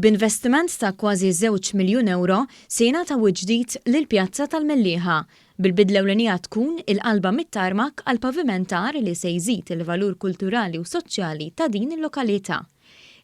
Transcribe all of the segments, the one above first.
B'investiment ta' kważi żewġ miljun ewro se jingħata wiċċ ġdid lill-Pjazza tal-Mellieħa, bil-bidla ewlenija tkun il-qalba mit-tarmak għal pavimentar li se jżid il-valur kulturali u soċjali ta' din il-lokalità.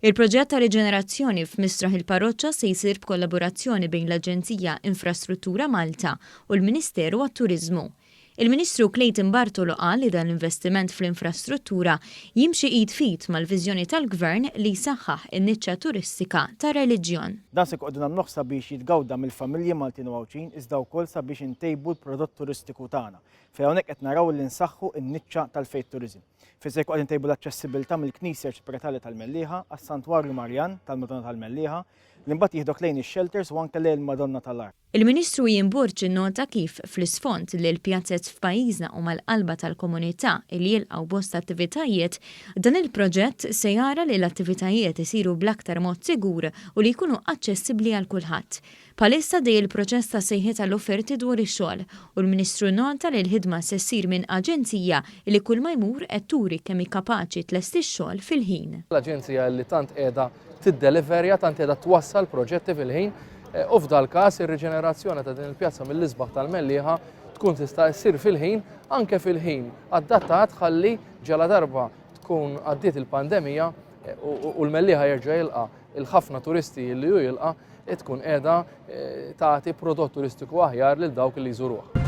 Il-proġett ta' riġenerazzjoni f'Mistraħ il-Parroċċa se jsir b'kollaborazzjoni bejn l-Aġenzija Infrastruttura Malta u l-Ministeru għat-Turiżmu. Il-Ministru Clayton Bartolo qal li dan l-investiment fl-infrastruttura jimxi id f'id mal-viżjoni tal-Gvern li jsaħħaħ in-niċċa turistika tar-reliġjon. Dan se qogħdu nagħmluh sabiex jitgawda mill-familji Maltin u Għawdxin iżda wkoll sabiex intejbu l-prodott turistiku tagħna. Fejn hawnhekk qed naraw li nsaħħu n-niċċa tal-faith tourism. Fejn se jkun qed intejbu l-aċċessibilità mill-Knisja Arċipretali tal-Mellieħa għas-Santwarju Marjan tal-Madonna tal-Mellieħa li mbagħad jieħdok lejn ix-shelters u anke lejn il-Madonna tal-Għar. Il-Ministru Ian Borg innota kif, fl-isfond li l-pjazez f'pajjiżna huma l-qalba tal-komunità li jilqgħu bosta attivitajiet, dan il-proġett se jara li l-attivitajiet isiru bl-aktar mod sigur u li jkunu aċċessibbli għal kulħadd. Bħalissa għaddej il-proċess ta' sejħiet għall-offerti dwar ix-xogħol u l-Ministru nnota li l-ħidma se ssir minn aġenzija li kulma jmur qed turi kemm hi kapaċi tlesti x-xogħol fil-ħin. L-aġenzija li tant qiegħda tiddeliverja, tant qiegħda twassal proġetti fil-ħin u f'dal-każ ir-riġenerazzjoni ta' din il-pjazza mill-isbaħ tal-Mellieħa tkun tista' ssir fil-ħin, anke fil-ħin adattat ħalli ġala darba tkun għaddiet il-pandemija u l-Mellieħa jerġa' jilqa' il-ħafna turisti li hu jilqa' tkun qiegħda tagħti prodott turistiku aħjar lil dawk li jżuruh.